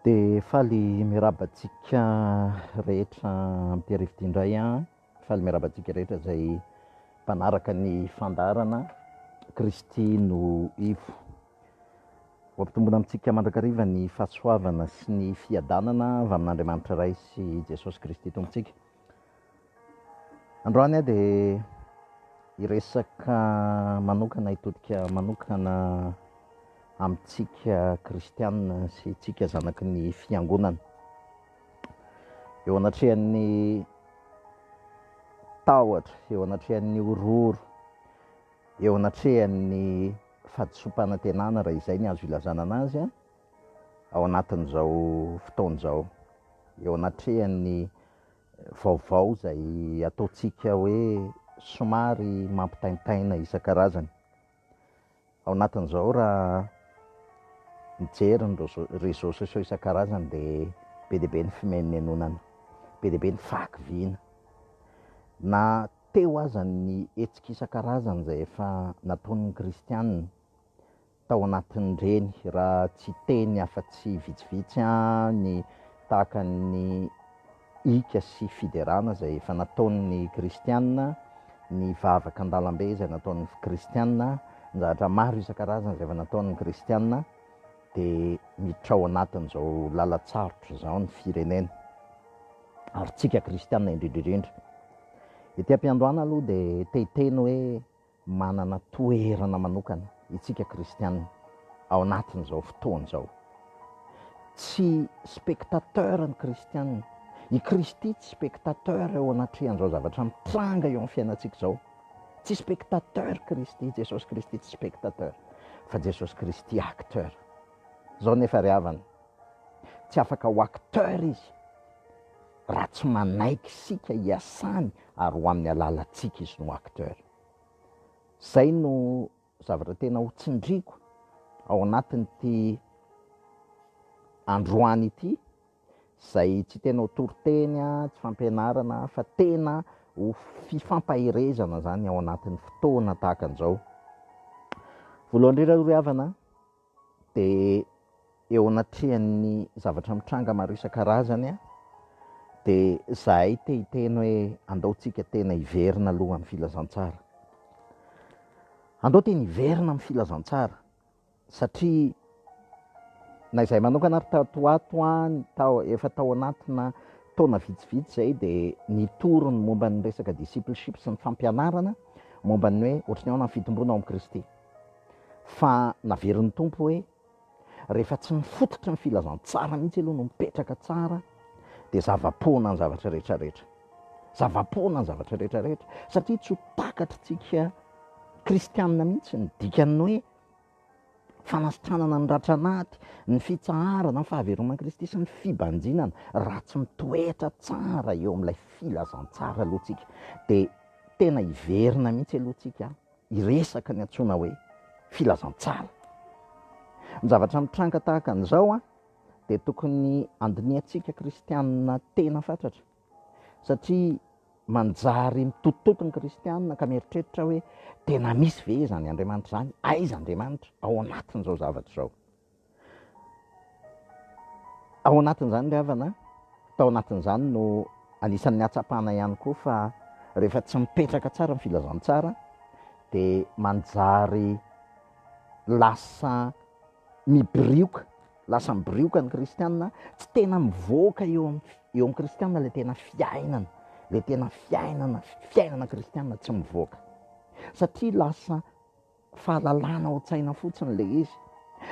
Dia faly miarahaba antsika rehetra amin'ity hariva ity indray an. Faly miarahaba antsika rehetra izay mpanaraka ny fandaharana Kristy no ivo. Ho ampitomboina amintsika mandrakariva ny fahasoavana sy ny fiadanana avy amin'Andriamanitra Ray sy Jesosy Kristy Tompontsika. Androany aho dia hiresaka manokana, hitodika manokana amintsika kristianina sy tsika zanaky ny fiangonana. Eo anatrehan'ny tahotra, eo anatrehan'ny horohoro, eo anatrehan'ny fahadisoam-panantenana raha izay ny azo ilazana anazy ao anatin'izao fotoana izao, eo anatrehan'ny vaovao izay ataontsika hoe somary mampitaintaina isan-karazany. Ao anatin'izao raha mijery ny réseaux sociaux isan-karazany dia be dia be ny fimenomenonana, be dia be ny fahakiviana. Na teo aza ny hetsika isan-karazany izay efa nataon'ny kristianina, tao anatin'ireny, raha tsy hiteny afa-tsy vitsivitsy ny tahaka ny hika sy fiderana izay efa nataon'ny kristiana, ny vavaka an-dalambe izay nataon'ny kristiana, ny zavatra maro isan-karazany izay efa nataon'ny kristiana, dia miditra ao anatin'izao lalan-tsarotra izao ny firenena, ary tsika kristiana indrindra indrindra. Ety am-piandohana aloha dia te hiteny hoe Manana toerana manokana isika kristiana ao anatin'izao fotoana izao. Tsy spectateur ny kristiana. I Kristy tsy spectateur eo anatrehan'izao zavatra mitranga eo amin'ny fiainantsika izao. Tsy spectateur Kristy, Jesosy Kristy tsy spectateur, fa Jesosy Kristy acteur. Izao nefa ry havana, tsy afaka ho acteur Izy raha tsy manaiky isika hiasany ary ho amin'ny alalantsika Izy no acteur. Izay no zavatra tena ho tsindriako ao anatin'ity androany ity, izay tsy tena ho toriteny, tsy fampianarana fa tena ho fifampaherezana izany ao anatin'ny fotoana tahaka an'izao. Voalohany indrindra aloha ry havana, dia eo anatrehan'ny zavatra mitranga maro isan-karazany dia zahay te hiteny hoe andao tsika tena hiverina aloha amin'ny filazantsara. Andao tena hiverina amin'ny filazantsara satria na izahay manokana ary tato ho ato an, tao efa tao anatina taona vitsivitsy izay dia nitory ny momba ny resaka discipleship sy ny fampianarana momba ny hoe ohatran'ny ahoana ny fitomboana ao amin'i Kristy. Fa naverin'ny Tompo hoe, rehefa tsy ny fototry ny filazantsara mihitsy aloha no mipetraka tsara, dia zava-poana ny zavatra rehetra rehetra. Zava-poana ny zavatra rehetra rehetra. Satria tsy ho takatritsika kristianina mihitsy ny dikan'ny hoe fanasitranana ny ratra anaty, ny fitsaharana, ny fahaveloman'i Kristy sy ny fibanjinana, raha tsy mitoetra tsara eo amin'ilay filazantsara aloha tsika. Dia tena hiverina mihitsy aloha tsika hiresaka ny antsoina hoe filazantsara. Ny zavatra mitranga tahaka an'izao dia tokony handinihantsika kristianina tena fatratra satria manjary mitototo ny kristianina ka mieritreritra hoe tena misy ve izany Andriamanitra izany? Aiza Andriamanitra ao anatin'izao zavatra izao? Ao anatin'izany ry havana, tao anatin'izany no anisan'ny hatsapana ihany koa fa rehefa tsy mipetraka tsara ny filazantsara dia manjary lasa mibirioka, lasa mibirioka ny kristiana, tsy tena mivoaka eo amin'ny eo amin'ny kristiana ilay tena fiainana, ilay tena fiainana, fiainana kristiana tsy mivoaka. Satria lasa Fahalalana ao an-tsaina fotsiny ilay izy.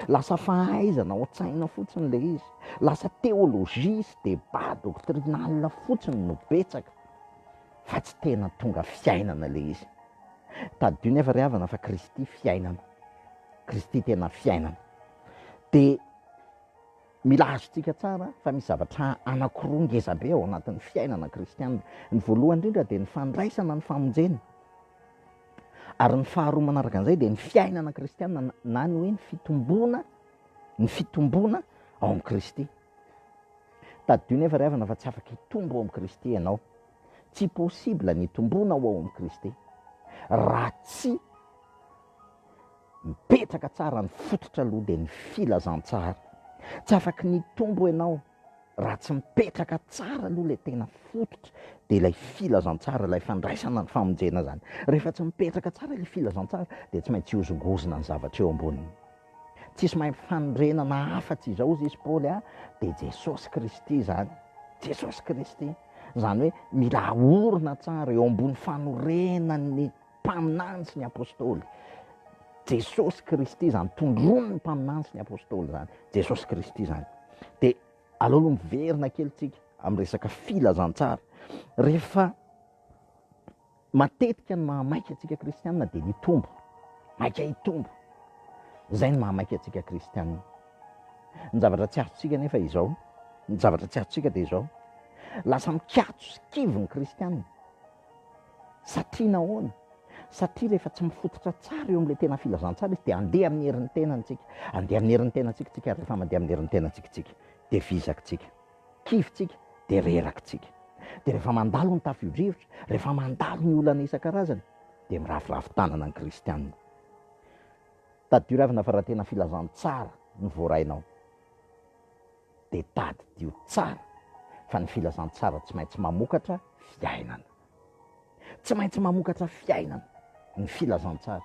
Lasa fahaizana ao an-tsaina fotsiny ilay izy. Lasa théologie sy débat doctrinal fotsiny no betsaka fa tsy tena tonga fiainana ilay izy. Tadidio nefa ry havana fa Kristy fiainana. Kristy tena fiainana. Dia mila azontsika tsara fa misy zavatra anankiroa ngezabe ao anatin'ny fiainana kristianina. Ny voalohany indrindra dia ny fandraisana ny famonjena. Ary ny faharoa manaraka an'izay dia ny fiainana kristiana na ny hoe ny fitomboana, ny fitomboana ao amin'i Kristy. Tadidio nefa ry havana fa tsy afaka hitombo ao amin'i Kristy ianao. Tsy possible ny hitomboana ao amin'i Kristy raha tsy mipetraka tsara ny fototra aloha dia ny filazantsara. Tsy afaky ny hitombo ianao raha tsy mipetraka tsara aloha ilay tena fototra dia ilay filazantsara, ilay fandraisana ny famonjena izany. Rehefa tsy mipetraka tsara ilay filazantsara dia tsy maintsy hihozongozona ny zavatra eo amboniny. Tsisy mahay fanorenana afatsy izao hozy izy Paoly a, dia Jesosy Kristy izany. Jesosy Kristy. Izany hoe mila aorina tsara eo ambony fanorenan'ny mpaminany sy ny apostoly. Jesosy Kristy izany, tondroin'ny mpaminany sy ny apostoly izany. Jesosy Kristy izany. Dia aleo aloha miverina kely tsika amin'ny resaka filazantsara. Rehefa Matetika ny mahamaika antsika kristianina dia ny hitombo, maika hitombo. Izay no mahamaika antsika kristianina. Ny zavatra tsy azontsika anefa izao, ny zavatra tsy azontsika dia izao, lasa mikatso sy kivy ny kristianina. Satria nahoana? Satria rehefa tsy mifototra tsara eo amin'ilay tena filazantsara izy dia handeha amin'ny herin'ny tenany tsika. Handeha amin'ny herin'ny tenantsika tsika ary rehefa mandeha amin'ny herin'ny tenantsika tsika dia vizaka tsika. Kivy tsika dia reraka tsika. Dia rehefa mandalo ny tafio-drivotra, rehefa mandalo ny olana isan-karazany dia miraviravy tanana ny kristianina. Tadidio ravina fa raha tena filazantsara no voarainao dia tadidio tsara fa ny filazantsara tsy maintsy mamokatra fiainana. Tsy maintsy mamokatra fiainana ny filazantsara.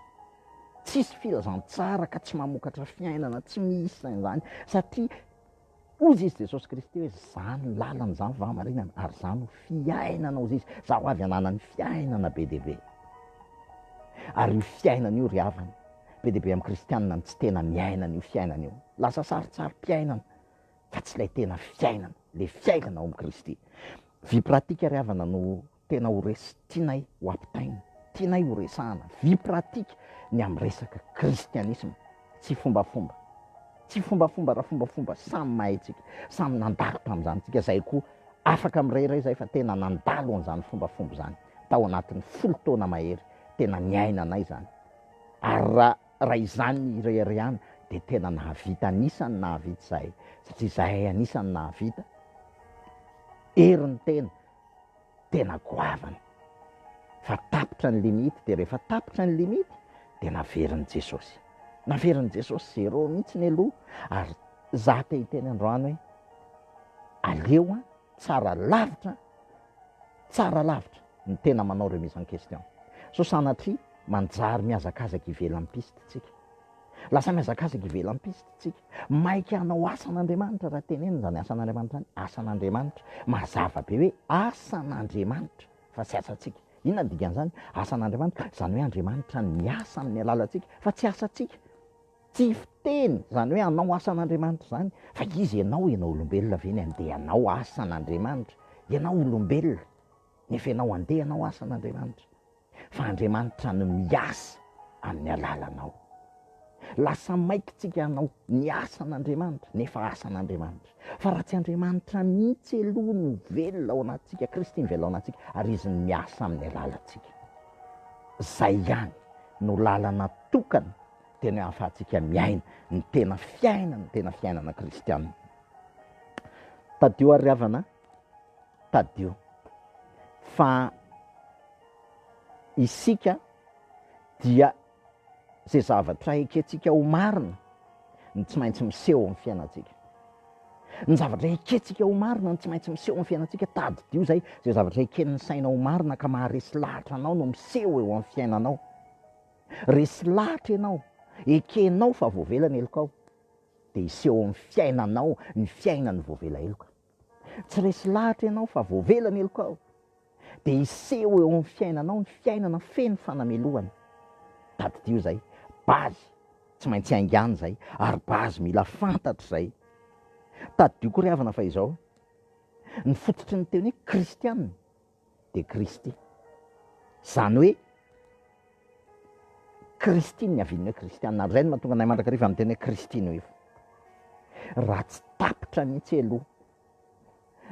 Tsisy filazantsara ka tsy mamokatra fiainana, tsy misy izany satria Hoy izy Jesosy Kristy hoe, Za no lalana, za no fahamarinana, ary za no fiainana, hoy izy, za ho avy hanana ny fiainana be dia be. Ary io fiainana io ry havana, be dia be amin'ny kristianina no tsy tena miaina an'io fiainana io. Lasa sarintsarim-piainana, fa tsy ilay tena fiainana, ilay fiainana ao amin'i Kristy. Vie pratique ry havana no Tena ho resy tianay ho ampitaina, tianay ho resahana, vie pratique ny amin'ny resaka kristianisma, tsy fombafomba. Tsy fombafomba raha fombafomba samy mahay tsika, samy nandalo tamin'izany tsika, zay koa afaka mirehareha zay fa tena nandalo an'izany fombafomba izany tao anatin'ny folo taona mahery, tena niainanay izany. Ary raha raha izany ny ireharehana dia tena nahavita anisan'ny nahavita izahay, satria izahay anisan'ny nahavita herin'ny tena tena goavana fa tapitra ny limite dia rehefa tapitra ny limite dia naverin'i Jesosy. Naverin'i Jesosy zéro mihitsy ny aloha ary za te hiteny androany hoe aleo an tsara lavitra tsara lavitra ny tena manao remise en question. So sanatria manjary mihazakazaka ivelan'ny piste tsika. Lasa mihazakazaka ivelan'ny piste tsika. Maika hanao asan'Andriamanitra raha tenenina izany asan'Andriamanitra izany, asan'Andriamanitra. Mazava be hoe asan'Andriamanitra fa tsy asantsika. Inona ny dikan'izany? Asan'Andriamanitra, izany hoe Andriamanitra no miasa amin'ny alalantsika fa tsy asantsika. Tsy fiteny izany hoe hanao asan'Andriamanitra izany fa iza ianao, ianao olombelona ve ny handeha hanao asan'Andriamanitra? Ianao olombelona nefa ianao handeha hanao asan'Andriamanitra. Fa Andriamanitra no miasa amin'ny alalanao. Lasa maika tsika hanao ny asan'Andriamanitra, nefa asan'Andriamanitra. Fa raha tsy Andriamanitra mihitsy aloha no velona ao anatintsika, Kristy mivelona ao anatintsika, ary Izy no miasa amin'ny alalantsika. Zay ihany no lalana tokana tena hoe ahafahantsika miaina ny tena fiainana, ny tena fiainana kristianina. Tadidio ary ry havana, tadidio fa isika dia izay zavatra ekentsika ho marina no tsy maintsy miseho amin'ny fiainantsika. Ny zavatra ekentsika ho marina no tsy maintsy miseho amin'ny fiainantsika, tadidio izay, izay zavatra eken'ny saina ho marina ka maharesy lahatra anao no miseho eo amin'ny fiainanao. Resy lahatra ianao, ekenao fa voavela ny helokao, dia hiseho amin'ny fiainanao ny fiainan'ny voavela heloka. Tsy resy lahatra ianao fa voavela ny helokao, dia hiseho eo amin'ny fiainanao ny fiainana feno fanamelohana. Tadidio izay, base tsy maintsy haingana izay, ary base mila fantatra izay. Tadidio koa ry havana fa izao, ny fototry ny teny hoe kristiana dia Kristy. Izany hoe Kristy no niavian'ny hoe kristiana, ary izay no mahatonga anay mandrakariva miteny hoe Kristy no ivo. Raha tsy tapitra mihitsy aloha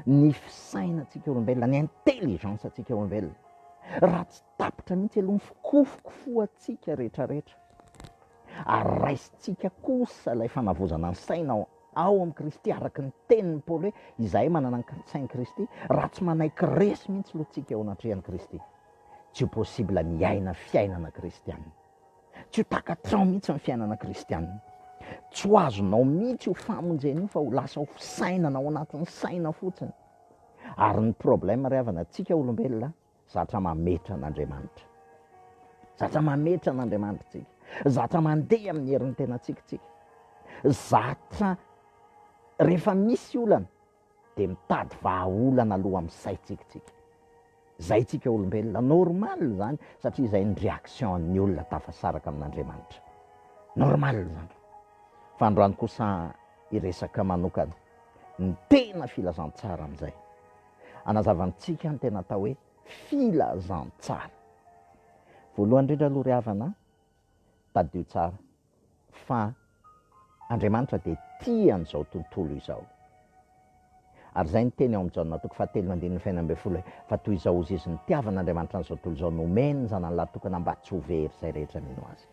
ny fisainantsika olombelona, ny intelligence antsika olombelona, raha tsy tapitra mihitsy aloha ny fikofokofohantsika rehetrarehetra, ary raisintsika kosa ilay fanavaozana ny saina ao ao amin'i Kristy, araka ny tenin'i Paoly hoe izahay manana ny sain'i Kristy, raha tsy manaiky resy mihitsy aloha tsika eo anatrehan'i Kristy, tsy ho possible ny hiaina fiainana kristiana. Tsy ho takatrao mihitsy ny fiainana kristiana. Tsy ho azonao mihitsy io famonjena io fa ho lasa ho fisainana ao anatin'ny saina fotsiny. Ary ny problème ry havana, tsika olombelona zatra mametra an'Andriamanitra. Zatra mametra an'Andriamanitra tsika. Zatra mandeha amin'ny herin'ny tenantsika tsika. Zatra rehefa misy olana dia mitady vahaolana aloha amin'ny saintsika tsika. Zay tsika olombelona, normal zany satria izay ny réaction an'ny olona tafasaraka amin'Andriamanitra. Normal zany. Fa androany kosa hiresaka manokana ny tena filazantsara amin'izay. Hanazava amintsika ny tena atao hoe filazantsara. Voalohany indrindra aloha ry havana, tadidio tsara fa Andriamanitra dia tia an'izao tontolo izao. Ary izay ny teny ao amin'ny Jaona toko fahatelo andininy faha-16 hoe, Fa toy izao hozy izy nitiavan'Andriamanitra an'izao tontolo izao, nomeny ny Zanany lahy tokana mba tsy ho very izay rehetra mino Azy.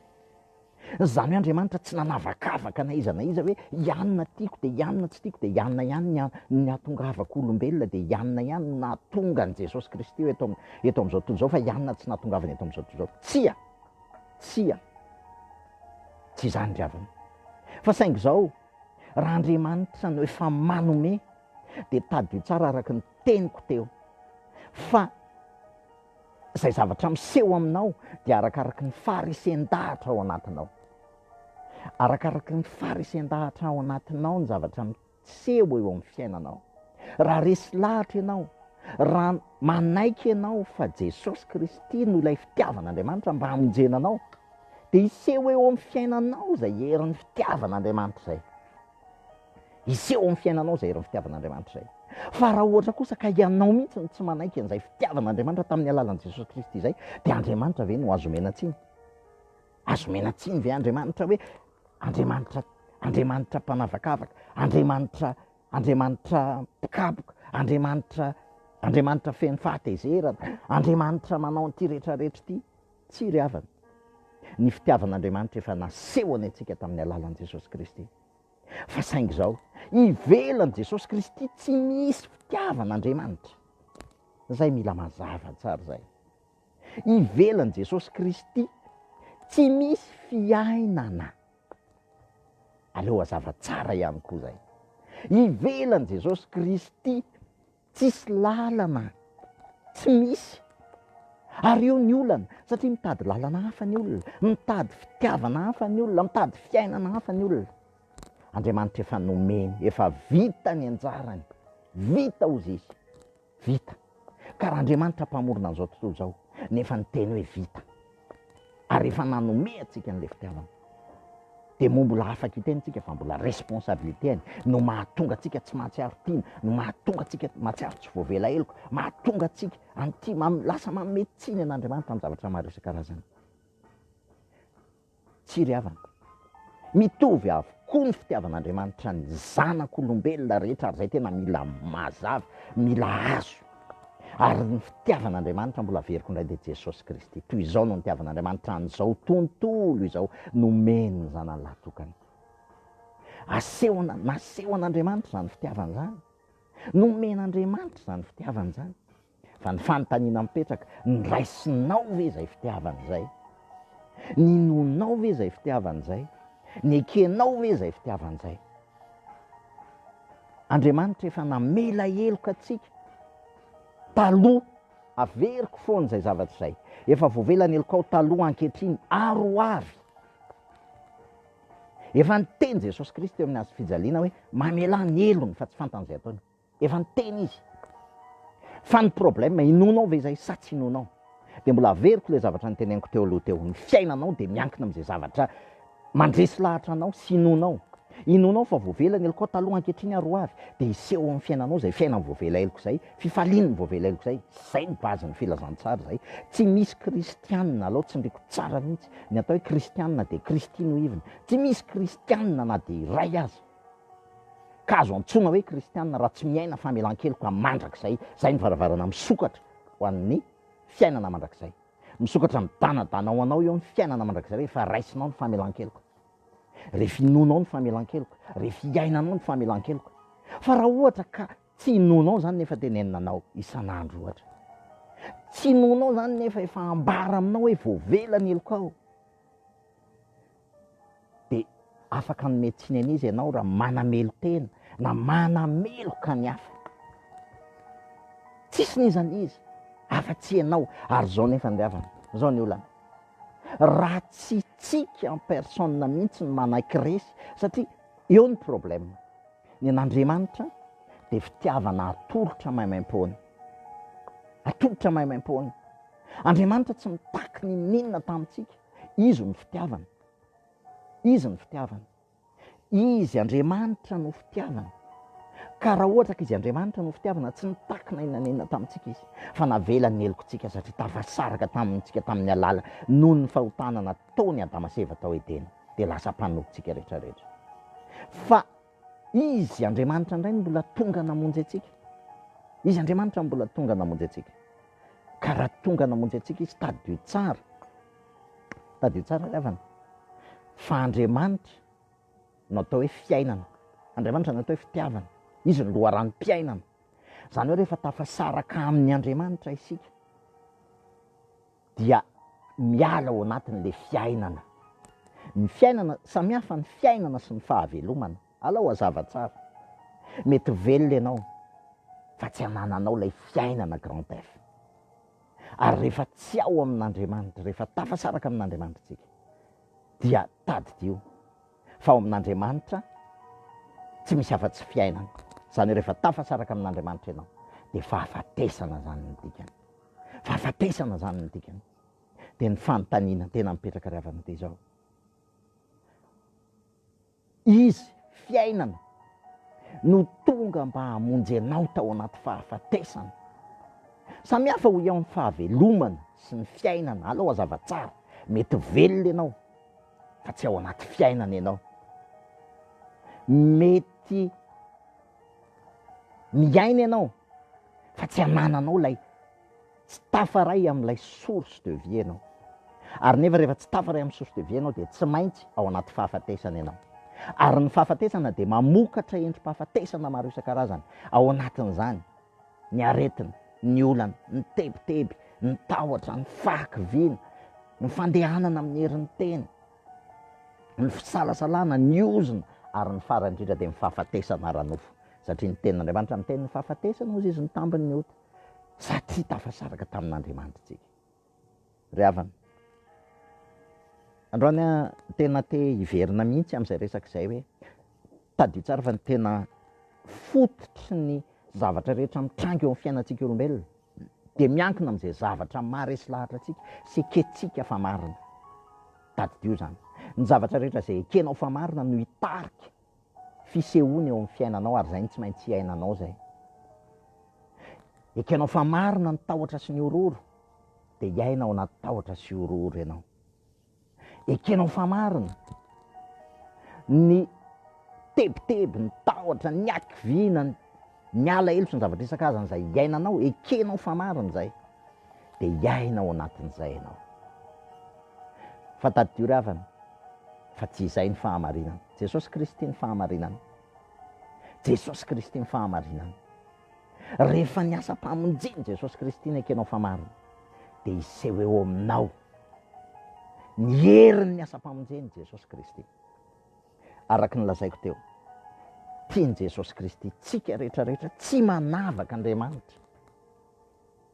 Izany hoe Andriamanitra tsy nanavakavaka na iza na iza hoe i anona tiako dia i anona tsy tiako dia i anona ihany ny ny nahatongavako olombelona dia i anona ihany no nahatonga an'i Jesosy Kristy ho eto eto amin'izao tontolo izao fa i anona tsy nahatongavany eto amin'izao tontolo izao. Tsia! Tsia! Tsy izany ry havana. Fa saingy izao, raha Andriamanitra no efa manome dia tadidio tsara araka ny teniko teo fa Izay zavatra miseho aminao dia arakaraky ny faharesen-dahatra ao anatinao. Arakaraky ny faharesen-dahatra ao anatinao ny zavatra miseho eo amin'ny fiainanao. Raha resy lahatra ianao, raha manaiky ianao fa Jesosy Kristy no ilay fitiavan'Andriamanitra mba hamonjena anao, dia hiseho eo amin'ny fiainanao izay herin'ny fitiavan'Andriamanitra izay. Hiseho amin'ny fiainanao izay herin'ny fitiavan'Andriamanitra izay. Fa raha ohatra kosa ka ianao mihitsy no tsy manaiky an'izay fitiavan'Andriamanitra tamin'ny alalan'i Jesosy Kristy izay, dia Andriamanitra ve no azo omena tsiny? Azo omena tsiny ve Andriamanitra hoe Andriamanitra Andriamanitra mpanavakavaka, Andriamanitra Andriamanitra mpikapoka, Andriamanitra Andriamanitra feno fahatezerana, Andriamanitra manao an'ity rehetra rehetra ity? Tsia ry havana. Ny fitiavan'Andriamanitra efa nasehony antsika tamin'ny alalan'i Jesosy Kristy. Fa saingy izao, ivelan'i Jesosy Kristy tsy misy fitiavan'Andriamanitra. Izay mila mazava tsara izay. Ivelan'i Jesosy Kristy tsy misy fiainana. Aleo hazava tsara ihany koa izay. Ivelan'i Jesosy Kristy Tsisy lalana, tsy misy. Ary eo ny olana, satria mitady lalana hafa ny olona, mitady fitiavana hafa ny olona, mitady fiainana hafa ny olona. Andriamanitra efa nomeny, efa vita ny anjarany, vita hozy izy, vita. Ka raha Andriamanitra mpamorona an'izao tontolo izao, nefa niteny hoe vita, ary efa nanome antsika an'ilay fitiavana, dia moa mbola afaka hiteny tsika fa mbola responsabilité-ny no mahatonga antsika tsy mahatsiaro tiana, no mahatonga antsika mahatsiaro tsy voavela heloka, mahatonga antsika an'ity, lasa manome tsiny an'Andriamanitra amin'ny zavatra maro isan-karazany. Tsia ry havana. Mitovy avokoa ny fitiavan'Andriamanitra ny zanak'olombelona rehetra ary izay tena mila mazava, mila azo. Ary ny fitiavan'Andriamanitra mbola averiko indray dia Jesosy Kristy. Toy izao no nitiavan'Andriamanitra an'izao tontolo izao, nomeny ny zanany lahy tokana. Asehona, nasehon'Andriamanitra izany fitiavana izany. Nomen'Andriamanitra izany fitiavana izany. Fa ny fanontaniana mipetraka, niraisinao ve izay fitiavana izay? Ninoanao ve izay fitiavana izay? Nekenao ve izay fitiavana izay? Andriamanitra efa namela heloka antsika taloha, averiko foana izay zavatra izay, efa voavela ny helokao taloha, ankehitriny ary ho avy. Efa niteny Jesosy Kristy teo amin'ny hazo fijaliana hoe mamelà ny helony fa tsy fantany izay ataony. Efa niteny izy. Fa ny problème, inoanao ve izay sa tsy inoanao? Dia mbola averiko ilay zavatra noteneniko teo aloha teo, ny fiainanao dia miankina amin'izay zavatra mandresy lahatra anao sy inoanao. Inoanao fa voavela ny helokao taloha, ankehitriny ary ho avy, dia hiseho ao amin'ny fiainanao izay fiainan'ny voavela heloka izay, fifalian'ny voavela heloka izay. Izay ny base-n'ny filazantsara izay. Tsy misy kristianina, alao tsindriko tsara mihitsy, ny atao hoe kristianina dia Kristy no ivony. Tsy misy kristianina na dia iray aza Ka azo antsoina hoe kristiana raha tsy miaina famelan-keloka mandrakizay. Izay ny varavarana misokatra ho an'ny fiainana mandrakizay. Misokatra midanadana ho anao eo ny fiainana mandrakizay rehefa raisinao ny famelan-keloka. Rehefa inoanao ny famelan-keloka, rehefa iainanao ny famelan-keloka. Fa raha ohatra ka tsy inoanao izany nefa tenenina anao isan'andro ohatra. Tsy inoanao izany nefa efa ambara aminao hoe voavela ny helokao. Dia. Afaka hanome tsiny an'iza ianao raha manamelo-tena na manameloka ny hafa? Tsisy n'iza n'iza afa-tsy ianao. Ary izao nefa ry havana, izao ny olana. Raha tsy tsika en personne mihitsy no manaiky resy, satria eo ny problème. Ny an'Andriamanitra dia fitiavana atolotra maimaimpoana. Atolotra maimaimpoana. Andriamanitra tsy mitaky n'inon'inona tamintsika. Izy no fitiavana. Izy no fitiavana. Izy Andriamanitra no fitiavana. Ka raha ohatra ka Izy Andriamanitra no fitiavana, tsy nitaky na inona na inona tamintsika Izy, fa navelany ny helokontsika satria tafasaraka tamintsika tamin'ny alala noho ny fahotana nataon'i Adama sy Eva tao Edena, dia lasa mpanompontsika rehetra rehetra. Fa Izy Andriamanitra indray no mbola tonga namonjy antsika. Izy Andriamanitra no mbola tonga namonjy antsika. Ka raha tonga namonjy antsika Izy, tadidio tsara, tadidio tsara ry havana, fa Andriamanitra no atao hoe fiainana. Andriamanitra no atao hoe fitiavana. Izy no loharanom-piainana. Izany hoe rehefa tafasaraka amin'ny Andriamanitra isika, dia miala ao anatin'ilay fiainana. Ny fiainana, samihafa ny fiainana sy ny fahavelomana. Alao hazava tsara. Mety velona ianao fa tsy anananao ilay fiainana grand F. Ary rehefa tsy ao amin'Andriamanitra, rehefa tafasaraka amin'Andriamanitra isika, dia tadidio fa ao amin'Andriamanitra tsy misy afa-tsy fiainana. Izany hoe rehefa tafasaraka amin'Andriamanitra ianao, dia fahafatesana izany ny dikany. Fahafatesana izany ny dikany. Dia ny fanontaniana tena mipetraka ry havana dia izao. Izy, fiainana, no tonga mba hamonjy anao tao anaty fahafatesana. Samy hafa hoy aho ny fahavelomana sy ny fiainana, alao hazava tsara, mety velona ianao fa tsy ao anaty fiainana ianao. Mety miaina ianao fa tsy anananao ilay Tsy tafaray amin'ilay source de vie ianao. Ary nefa rehefa tsy tafaray amin'ny source de vie ianao dia tsy maintsy ao anaty fahafatesana ianao. Ary ny fahafatesana dia mamokatra endri-pahafatesana maro isan-karazany. Ao anatin'izany ny aretina, ny olana, ny tebiteby, ny tahotra, ny fahakiviana, ny fandehanana amin'ny herin'ny tena, ny fisalasalana, ny ozona, ary ny farany indrindra dia ny fahafatesana ara-nofo. Satria ny tenin'Andriamanitra miteny ny fahafatesana hozy izy ny tambin'ny ota. Satria tafasaraka tamin'Andriamanitra isika. Ry havana, androany aho tena te hiverina mihitsy amin'izay resaka izay hoe tadidio tsara fa ny tena fototry ny zavatra rehetra mitranga eo amin'ny fiainantsika olombelona dia miankina amin'izay zavatra maharesy lahatra antsika sy ekentsika fa marina. Tadidio izany. Ny zavatra rehetra izay ekenao fa marina no hitarika fisehoany eo amin'ny fiainanao ary izay no tsy maintsy iainanao izay. Ekenao fa marina ny tahotra sy ny horohoro dia hiaina ao anaty tahotra sy horohoro ianao. Ekenao fa marina ny tebiteby, ny tahotra, ny hakiviana, ny alahelo sy ny zavatra isan-karazany izay iainanao, ekenao fa marina izay dia hiaina ao anatin'izay ianao. Fa tadidio ry havana fa tsy izay ny fahamarinana. Jesosy Kristy ny fahamarinana. Jesosy Kristy ny fahamarinana. Rehefa ny asam-pamonjen'i Jesosy Kristy no ekenao fa marina, dia hiseho eo aminao ny herin'ny asam-pamonjen'i Jesosy Kristy. Araka ny lazaiko teo, tian'i Jesosy Kristy tsika rehetra rehetra, tsy manavaka Andriamanitra.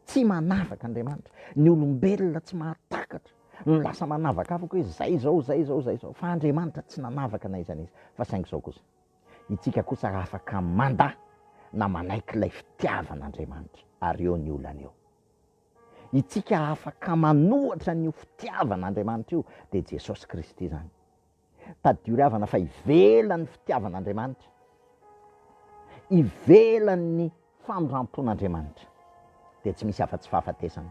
Tsy manavaka Andriamanitra. Ny olombelona tsy mahatakatra no lasa manavakavaka hoe zay izao, zay izao, zay izao. Fa Andriamanitra tsy nanavaka na iza na iza. Fa saingy izao kosa, itsika kosa afaka mandà na manaiky ilay fitiavan'Andriamanitra. Ary eo ny olana eo. Itsika afaka manohatra an'io fitiavan'Andriamanitra io, dia Jesosy Kristy izany. Tadidio ry havana fa ivelan'ny fitiavan'Andriamanitra, ivelan'ny famindrampon'Andriamanitra dia tsy misy afa-tsy fahafatesana.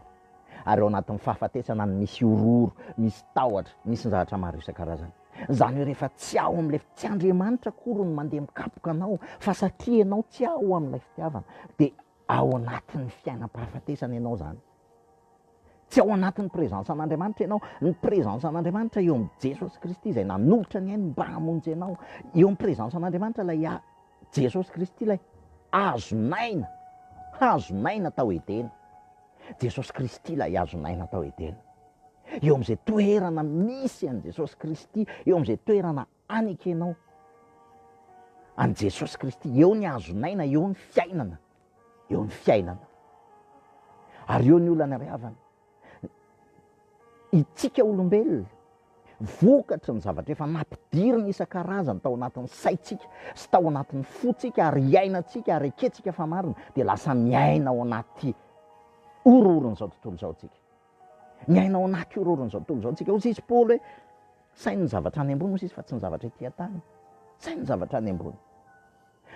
Ary ao anatin'ny fahafatesana no misy horohoro, misy tahotra, misy ny zavatra maro isan-karazany. Izany hoe rehefa tsy ao amin'ilay, tsy Andriamanitra akory no mandeha mikapoka anao fa satria ianao tsy ao amin'ilay fitiavana dia ao anatin'ny fiainam-pahafatesana ianao izany. Tsy ao anatin'ny présence an'Andriamanitra ianao. Ny présence an'Andriamanitra eo amin'i Jesosy Kristy izay nanolotra ny ainy mba hamonjy anao. Eo amin'ny présence an'Andriamanitra ilay Jesosy Kristy ilay hazon'aina, hazon'aina tao Edena. Jesosy Kristy ilay hazon'aina tao Edena. Eo amin'izay toerana misy an'i Jesosy Kristy, eo amin'izay toerana. anekenao an'i Jesosy Kristy, eo ny hazon'aina, eo ny fiainana, eo ny fiainana. Ary eo ny olana ry havana. Itsika olombelona, vokatry ny zavatra efa nampidirina isan-karazany tao anatin'ny saintsika sy tao anatin'ny fontsika ary iainantsika ary ekentsika fa marina, dia lasa miaina ao anaty horohoron'izao tontolo izao tsika. Miaina ao anaty horohoron'izao tontolo izao tsika. Hoy izy Paoly hoe, saino ny zavatra any ambony hoy izy fa tsy ny zavatra ety an-tany. Saino ny zavatra any ambony.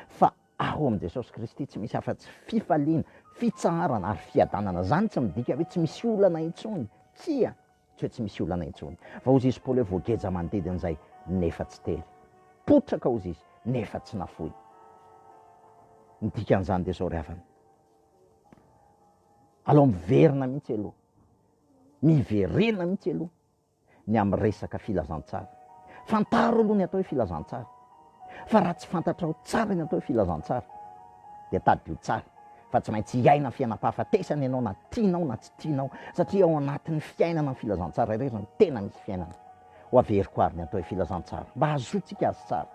Fa Ao amin'i Jesosy Kristy tsy misy afa-tsy fifaliana, fitsaharana ary fiadanana. Izany tsy midika hoe tsy misy olana intsony. Tsia, tsy hoe tsy misy olana intsony. Fa hozy izy Paoly hoe voageja manodidina izay nefa tsy tery. Potraka hozy izy nefa tsy nafoy. Ny dikan'izany dia izao ry havana. Alao miverina mihitsy aloha. Miverena mihitsy aloha. ny amin'ny resaka filazantsara. Fantaro aloha ny atao hoe filazantsara. Fa raha tsy fantatrao tsara ny atao hoe filazantsara, dia tadidio tsara fa tsy maintsy hiaina fiainam-pahafatesana ianao na tianao na tsy tianao, satria ao anatin'ny fiainana ny filazantsara irery no tena misy fiainana. Ho averiko àry ny atao hoe filazantsara, mba hahazoantsika azy tsara.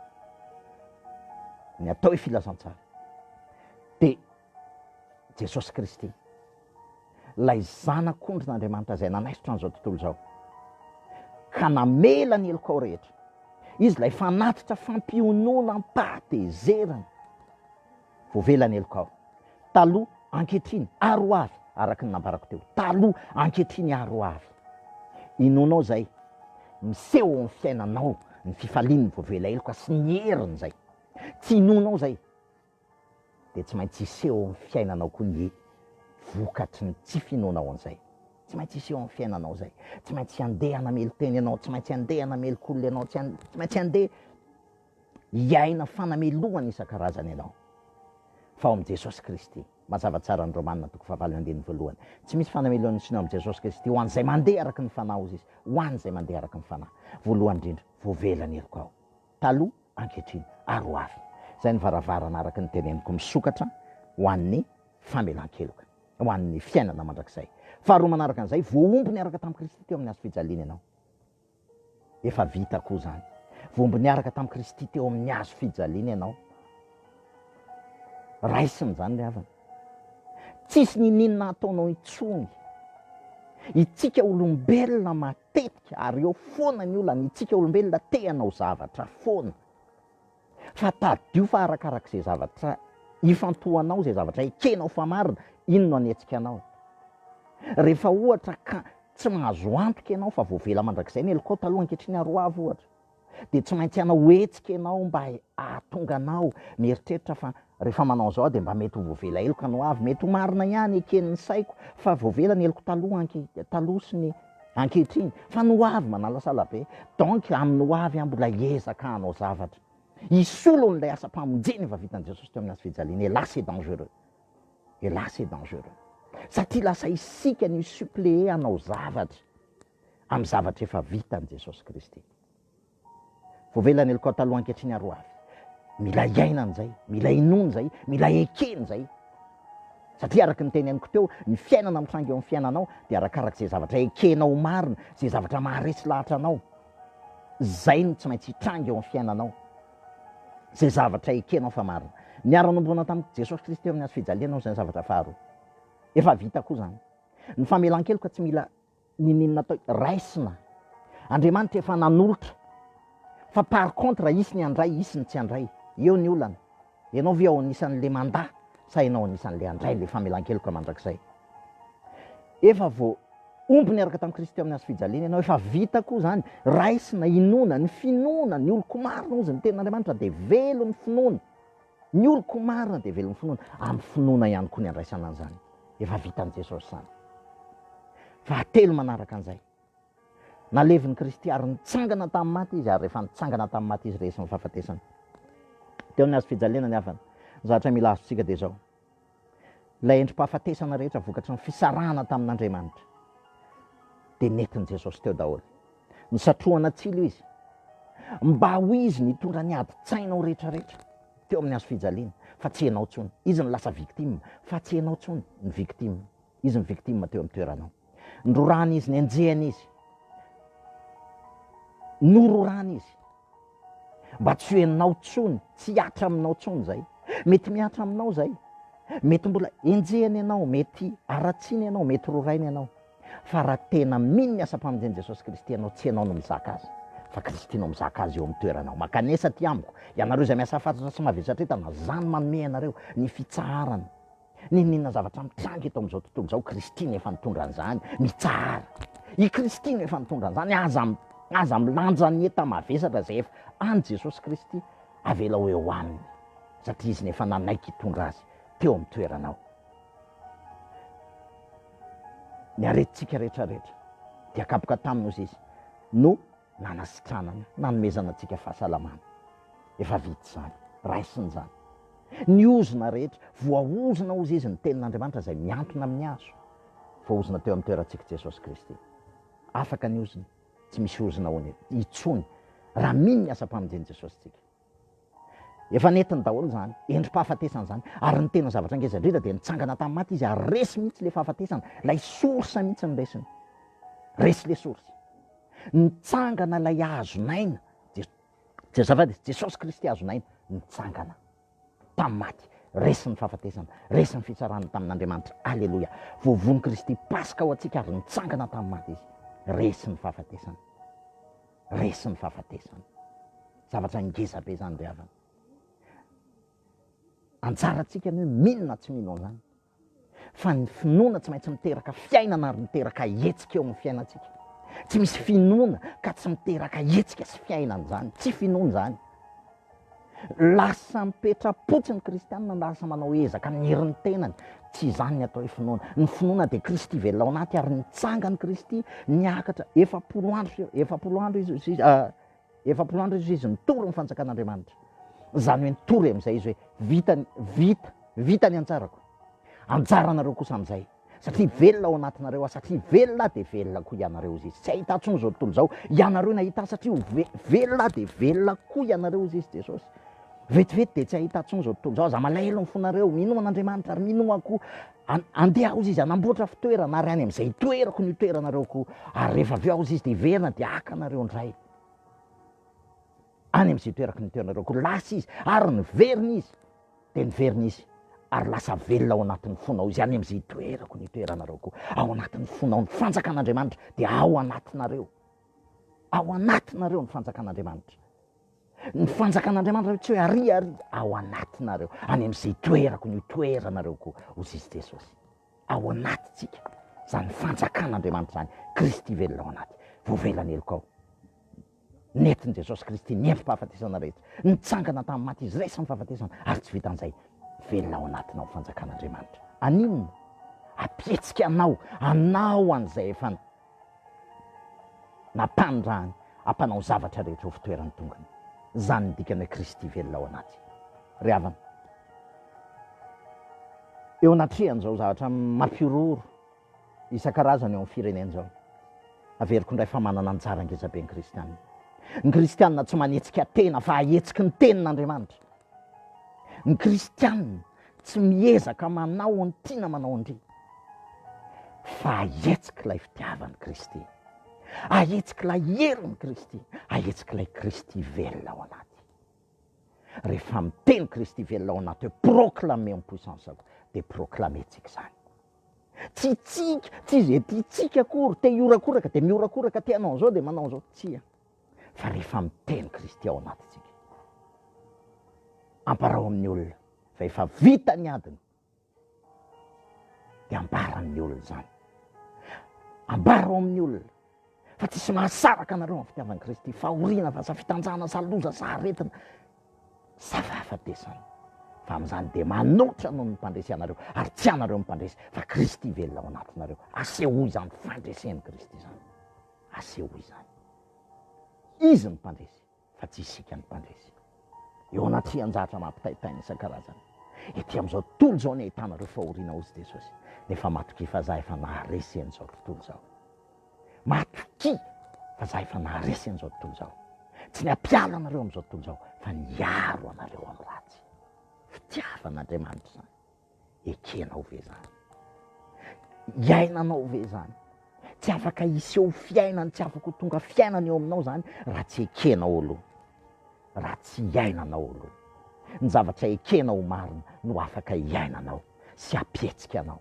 Ny atao hoe filazantsara dia Jesosy Kristy. Ilay Zanak'ondrin'Andriamanitra izay nanaisotra an'izao tontolo izao, ka namela ny helokao rehetra. Izy ilay fanatitra fampiononam-pahatezerana. Voavela ny helokao. Taloha, ankehitriny, ary ho avy, araka ny nambarako teo. Taloha, ankehitriny, ary ho avy. Inoanao izay? Miseho ao amin'ny fiainanao ny fifalian'ny voavela heloka sy ny heriny izay. Tsy inoanao izay? dia tsy maintsy hiseho ao amin'ny fiainanao koa ny vokatry ny tsy finoanao an'izay. Tsy maintsy hiseho amin'ny fiainanao izay. Tsy maintsy handeha hanamelo-tena ianao, tsy maintsy handeha hanameloka olona ianao, tsy maintsy handeha hiaina fanamelohana isan-karazany ianao. Fa ao amin'i Jesosy Kristy, mazava tsara ny Romana toko fahavalo andininy voalohany, tsy misy fanamelohana intsony ao amin'i Jesosy Kristy ho an'izay mandeha araka ny Fanahy, hozy Izy, ho an'izay mandeha araka ny Fanahy. Voalohany indrindra, voavela ny helokao. Taloha, ankehitriny ary ho avy. Izay ny varavarana araka ny teneniko misokatra ho an'ny famelan-keloka, ho an'ny fiainana mandrakizay. Faharoa manaraka an'izay, voahombo niaraka tamin'i Kristy teo amin'ny hazo fijaliana ianao. Efa vita koa izany. Voahombo niaraka tamin'i Kristy teo amin'ny hazo fijaliana ianao. Raisina izany ry havana. Tsisy niniana ataonao intsony. Itsika olombelona matetika ary eo foana ny olana, itsika olombelona te hanao zavatra foana. Fa tadidio fa arakarak'izay zavatra ifantohanao, izay zavatra ekenao fa marina, iny no hanetsika anao. Rehefa ohatra ka tsy mahazo antoka ianao fa voavela mandrakizay ny helokao taloha ankehitriny ary ho avy ohatra. dia tsy maintsy hanao hetsika ianao mba hahatonga anao mieritreritra fa rehefa manao an'izao aho dia mba mety ho voavela heloka ny ho avy. Mety ho marina ihany, eken'ny saiko fa voavela ny heloko taloha anke, taloha sy ny ankehitriny, fa ny ho avy manalasala be. Donc amin'ny ho avy aho mbola hiezaka hanao zavatra hisolo an'ilay asam-pamonjena efa vitan'i Jesosy teo amin'ny hazo fijaliana. Et là c'est dangereux. Et là c'est dangereux. Satria lasa isika no hi-suppléer hanao zavatra. amin'ny zavatra efa vitan'i Jesosy Kristy. Voavela ny helokao taloha ankehitriny ary ho avy. Mila iainana izay, mila inoana izay, mila ekena izay. Satria araka ny teneniko teo, ny fiainana mitranga eo amin'ny fiainanao dia arakaraka izay zavatra ekenao ho marina, izay zavatra maharesy lahatra anao. Izay no tsy maintsy hitranga eo amin'ny fiainanao. Izay zavatra ekenao fa marina. Niara-nombona tamin'i Jesosy Kristy teo amin'ny hazo fijaliana izay ny zavatra faharoa. Efa vita koa izany. Ny famelan-keloka tsy mila Niniana atao raisina. Andriamanitra efa nanolotra. Fa par contre hisy ny handray, hisy ny tsy handray. Eo ny olana. Ianao ve ao anisan'le mandà sa ianao anisan'le handray le famelan-keloka mandrakizay? Efa vao omby niaraka tamin'i Kristy teo amin'ny hazo fijaliana ianao, efa vita koa izany. Raisina, inoana, ny finoana, ny oloko marina hozy ny tenin'Andriamanitra dia velon'ny finoana. Ny oloko marina dia velon'ny finoana. Amin'ny finoana ihany koa ny andraisana an'izany. Efa vitan'i Jesosy izany. Fahatelo manaraka an'izay. Nalevin'i Kristy ary nitsangana tamin'ny maty izy, ary rehefa nitsangana tamin'ny maty izy, resy ny fahafatesana. Teo amin'ny hazo fijaliana ny havana. Ny zavatra mila azontsika dia izao. Ilay endri-pahafatesana rehetra vokatry ny fisarahana tamin'Andriamanitra dia nentin'i Jesosy teo daholo. Nisatrohana tsilo izy mba ho izy nitondra ny adin-tsainao rehetrarehetra teo amin'ny hazo fijaliana fa tsy ianao intsony. Izy no lasa victime fa tsy ianao intsony ny victime. Izy ny victime teo amin'ny toeranao. Nororana izy, nenjehana izy. Nororana izy. Mba tsy ho ianao intsony, tsy hihatra aminao intsony izay. Mety mihatra aminao izay. Mety mbola enjehina ianao, mety haratsiana ianao, mety roraina ianao. Fa raha tena mino ny asam-pamonjen'i Jesosy Kristy ianao, tsy ianao no mizaka azy, fa Kristy no mizaka azy eo amin'ny toeranao. Mankanesa aty amiko, ianareo izay miasa fatratra sy mavesatra entana, Izaho no manome anareo ny fitsaharana. N'inon'inona zavatra mitranga eto amin'izao tontolo izao, Kristy no efa nitondra an'izany. Mitsahara. I Kristy no efa nitondra an'izany. Aza, aza milanja ny enta-mavesatra izay efa an'i Jesosy Kristy. Avelao eo Aminy, satria Izy no efa nanaiky hitondra azy teo amin'ny toeranao. Ny aretintsika rehetra rehetra dia kapoka taminy hozy Izy no nanasitranana, nanomezana antsika fahasalamana. Efa vita izany, raisina izany. Ny ozona rehetra, voaozona hozy Izy ny tenin'Andriamanitra izay mihantona amin'ny hazo. Voaozona teo amin'ny toerantsika Jesosy Kristy. Afaka ny ozona, tsy misy ozona hono intsony raha mino ny asam-pamonjen'i Jesosy tsika. Efa nentiny daholo izany, endri-pahafatesana izany, ary ny tena zavatra ngeza indrindra dia nitsangana tamin'ny maty izy ary resy mihitsy ilay fahafatesana, ilay source mihitsy no resiny. Resy ilay source. Nitsangana ilay hazon'aina, azafady, Jesosy Kristy hazon'aina, nitsangana tamin'ny maty, resy ny fahafatesana, resy ny fitsarana tamin'Andriamanitra, aleloia. Voavono Kristy Paska ho antsika ary nitsangana tamin'ny maty izy, resy ny fahafatesana. Resy ny fahafatesana. Zavatra ngeza be izany ry havana. Anjarantsika ny hoe mino na tsy mino an'izany. Fa ny finoana tsy maintsy miteraka fiainana ary miteraka hetsika eo amin'ny fiainantsika. Tsy misy finoana ka tsy miteraka hetsika sy fiainana izany. Tsy finoana izany. Lasa mipetra-potsiny ny kristianina, lasa manao ezaka amin'ny herin'ny tenany. Tsy izany ny atao hoe finoana. Ny finoana dia Kristy velona ao anaty ary nitsangany Kristy, niakatra 40 andro, 40 andro izy, izy, ah, 40 andro izy, izy nitory ny fanjakan'Andriamanitra. Izany hoe nitory amin'izay izy hoe vita, vita, vita ny anjarako. Anjaranareo kosa amin'izay. Satria velona ao anatinareo aho, satria velona aho dia velona koa ianareo, hozy izy. Tsy hahita intsony izao tontolo izao, ianareo nahita ahy satria ho velona aho dia velona koa ianareo, hozy izy Jesosy. Vetivety dia tsy hahita intsony izao tontolo izao, aza malahelo ny fonareo, minoa an'Andriamanitra ary minoa ahy koa. Andeha aho, hozy izy, hanamboatra fitoerana ary any amin'izay hitoerako no hitoeranareo koa. Ary rehefa avy eo aho, hozy izy, dia hiverina dia haka anareo indray any amin'izay toerako ny hitoeranareo koa. Lasa izy ary niverina izy. Dia niverina izy, ary lasa velona ao anatin'ny fonao izy, any amin'izay itoerako ny itoeranareo koa. Ao anatin'ny fonao ny fanjakan'Andriamanitra dia ao anatinareo. Ao anatinareo ny fanjakan'Andriamanitra. Ny fanjakan'Andriamanitra tsy hoe ary ary, ao anatinareo. Any amin'izay itoerako ny itoeranareo koa, hoy izy Jesosy. Ao anatintsika izany fanjakan'Andriamanitra izany, Kristy velona ao anaty. Voavela ny helokao. Nentin'i Jesosy Kristy ny endri-pahafatesana rehetra. Nitsangana tamin'ny maty Izy, resy ny fahafatesana, ary tsy vitan'izay, velona ao anatinao ny fanjakan'Andriamanitra. Haninona? Hampihetsika anao, hanao an'izay efa nampanirahany, hampanao zavatra rehetra ho fitoeran'ny tongony. Izany ny dikany hoe Kristy velona ao anaty. Ry havana, eo anatrehan'izao zavatra mampihorohoro, isan-karazany eo amin'ny firenena izao. Averiko indray fa manana anjara ngezabe ny kristianina. Ny kristianina tsy manetsika tena fa ahetsiky ny tenin'Andriamanitra. Ny kristianina tsy miezaka manao ny tiana manao an-dry fa ahetsiky ilay fitiavan'i Kristy. Ahetsiky ilay herin'i Kristy. Ahetsiky ilay Kristy velona ao anaty. Rehefa miteny Kristy velona ao anaty hoe proclamer en puissance dia proclamer-tsika izany. Tsy tsika, tsy izay tiantsika akory, te hihorakoraka dia mihorakoraka, te hanao an'izao dia manao an'izao, tsia. Fa rehefa miteny Kristy ao anatintsika, ambarao amin'ny olona fa efa vita ny adiny, dia ambara amin'ny olona izany. Ambarao amin'ny olona fa tsisy mahasaraka anareo amin'ny fitiavan'i Kristy, fahoriana va sa fitanjahana sa loza sa aretina, Sa fahafatesana? Fa amin'izany dia manoatra noho ny mpandresy ianareo, ary tsy ianareo no mpandresy, fa Kristy velona ao anatinareo. Asehoy izany fandresen'i Kristy izany. Asehoy izany. Izy no mpandresy, fa tsy isika no mpandresy. Eo anatrehan-javatra mampitaintaina isan-karazany. Ety amin'izao tontolo izao ny ahitanareo fahoriana, hozy Jesosy, nefa matokia fa Izaho efa naharesy an'izao tontolo izao. Matokia fa za efa naharesy an'izao tontolo izao. Tsy ny hampiala anareo amin'izao tontolo izao, fa ny hiaro anareo amin'ny ratsy. Fitiavan'Andriamanitra izany. Ekenao ve izany? Iainanao ve izany? Tsy afaka hiseho fiainany, tsy afaka ho tonga fiainana eo aminao izany raha tsy ekenao aloha. raha tsy iainanao aloha. Ny zavatra ekena ho marina no afaka iainanao sy hampihetsika anao.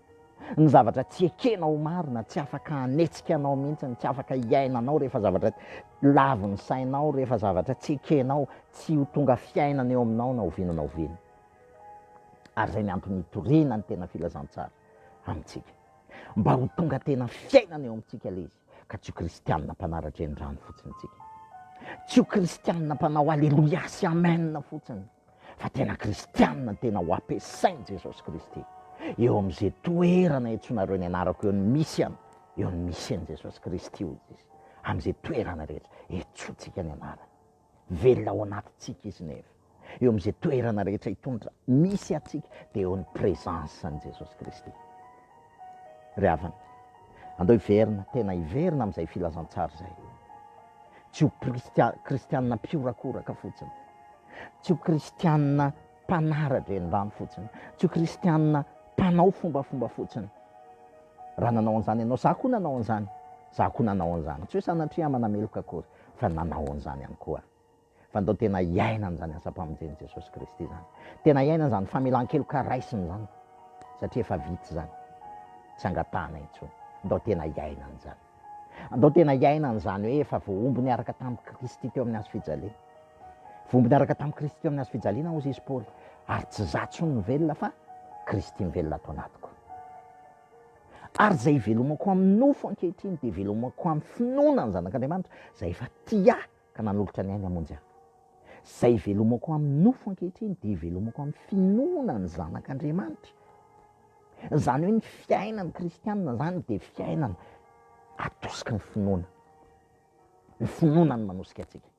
Ny zavatra tsy ekena ho marina tsy afaka hanetsika anao mihitsy, tsy afaka hiainanao rehefa zavatra lavin'ny sainao, rehefa zavatra tsy ekenao, tsy ho tonga fiainana eo aminao na oviana na oviana. Ary izay ny antony hitoriana ny tena filazantsara amintsika. Mba ho tonga tena fiainana eo amintsika ilay izy, ka tsy ho kristianina mpanara-drenirano fotsiny isika. Tsy ho kristianina mpanao aleloia sy amen fotsiny, fa tena kristianina tena ho ampiasain'i Jesosy Kristy. Eo amin'izay toerana iantsoanareo ny anarako eo no misy an, eo no misy an'i Jesosy Kristy hoy Izy. Amin'izay toerana rehetra, iantsoantsika ny anarany. Velona ao anatintsika izy nefa. Eo amin'izay toerana rehetra hitondra misy antsika dia eo ny présence an'i Jesosy Kristy. Ry havana, andao hiverina, tena hiverina amin'izay filazantsara izay. Tsy ho kristianina mpiorakoraka fotsiny. Tsy ho kristianina mpanara-drenirano fotsiny. Tsy ho kristianina mpanao fombafomba fotsiny. Raha nanao an'izany ianao, za koa nanao an'izany, za koa nanao an'izany. Tsy hoe sanatria manameloka akory. fa nanao an'izany ihany koa. Fa ndao tena hiaina an'izany asam-pamonjen'i Jesosy Kristy izany. Tena hiaina an'izany famelan-keloka raisiny izany, satria efa vita izany. Tsy angatahana intsony. Ndao tena hiaina an'izany. Andao tena hiaina an'izany hoe efa voahombo niaraka tamin'i Kristy teo amin'ny hazo fijaliana. Voahombo niaraka tamin'i Kristy teo amin'ny hazo fijaliana hozy izy Paoly. Ary tsy izaho intsony no velona fa Kristy mivelona ato anatiko. Ary izay ivelomako amin'ny nofo ankehitriny dia ivelomako amin'ny finoana ny Zanak'Andriamanitra, izay efa tia ahy ka nanolotra ny ainy hamonjy ahy. Izay ivelomako amin'ny nofo ankehitriny dia ivelomako amin'ny finoana ny Zanak'Andriamanitra. Izany hoe ny fiainan'ny kristianina izany dia fiainana atosiky ny finoana. Ny finoana no manosika antsika.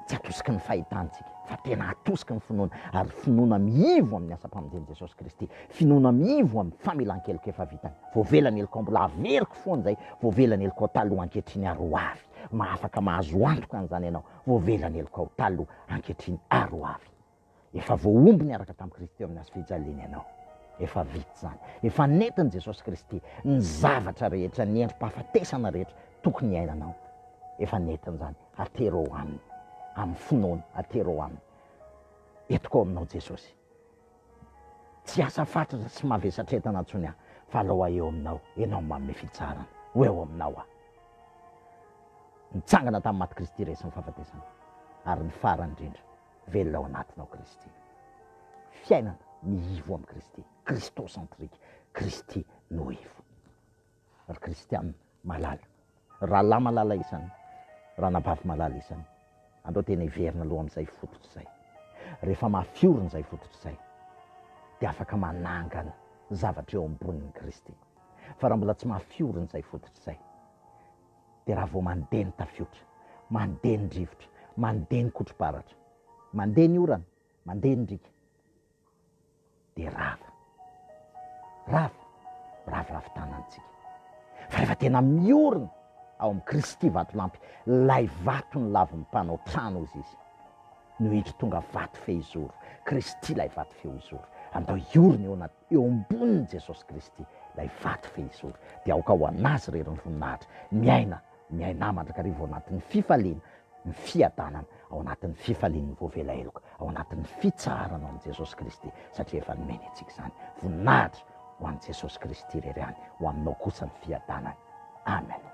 Tsy atosiky ny fahitantsika, fa tena atosiky ny finoana, ary finoana miivo amin'ny asam-pamonjen'i Jesosy Kristy, finoana miivo amin'ny famelan-keloka efa vitany. Voavela ny helokao, mbola averiko foana izay, voavela ny helokao taloha, ankehitriny ary ho avy. Mahafaka mahazo antoka an'izany ianao, voavela ny helokao taloha, ankehitriny ary ho avy. Efa voahombo niaraka tamin'i Kristy teo amin'ny hazo fijaliana ianao. Efa vita izany. Efa nentin'i Jesosy Kristy ny zavatra rehetra, ny endri-pahafatesana rehetra tokony hiainanao. Efa nentiny izany. Atero ao aminy. Amin'ny finoana, atero ao aminy. Entiko ao aminao Jesosy. Tsy hiasa fatratra sy mavesatra entana intsony aho, fa alao aho eo aminao. Ianao no manome fitsaharana. Ho eo aminao aho. Nitsangana tamin'ny maty Kristy resin'ny fahafatesana. Ary ny farany indrindra. Velona ao anatinao Kristy. Fiainana miivo amin'i Kristy. Christocentrique. Kristy no ivo. Ry kristiana malala, rahalahy malala isany, ranabavy malala isany, andao tena hiverina aloha amin'izay fototra izay. Rehefa mafy orina izay fototra izay, dia afaka manangana zavatra eo ambonin'i Kristy. Fa raha mbola tsy mafy orina izay fototra izay, dia raha vao mandeha ny tafiotra, mandeha ny rivotra, mandeha ny kotro-baratra, mandeha ny orana, mandeha ny riaka, dia rava. Rava. Miraviravy tanana isika. Fa rehefa tena miorina ao amin'i Kristy vatolampy, ilay vato nolavin'ny mpanao trano hozy izy, no indro tonga vato fehizoro. Kristy ilay vato fehizoro. Andao hiorina eo anaty Eo ambonin'i Jesosy Kristy, ilay vato fehizoro, dia aoka ho an'Azy irery ny voninahitra, miaina, miainà mandrakariva ao anatin'ny fifaliana, ny fiadanana, ao anatin'ny fifalian'ny voavela heloka, ao anatin'ny fitsaharana ao amin'i Jesosy Kristy, satria efa nomeny antsika izany. Voninahitra ho an'i Jesosy Kristy irery ihany, ho aminao kosa ny fiadanany. Amen.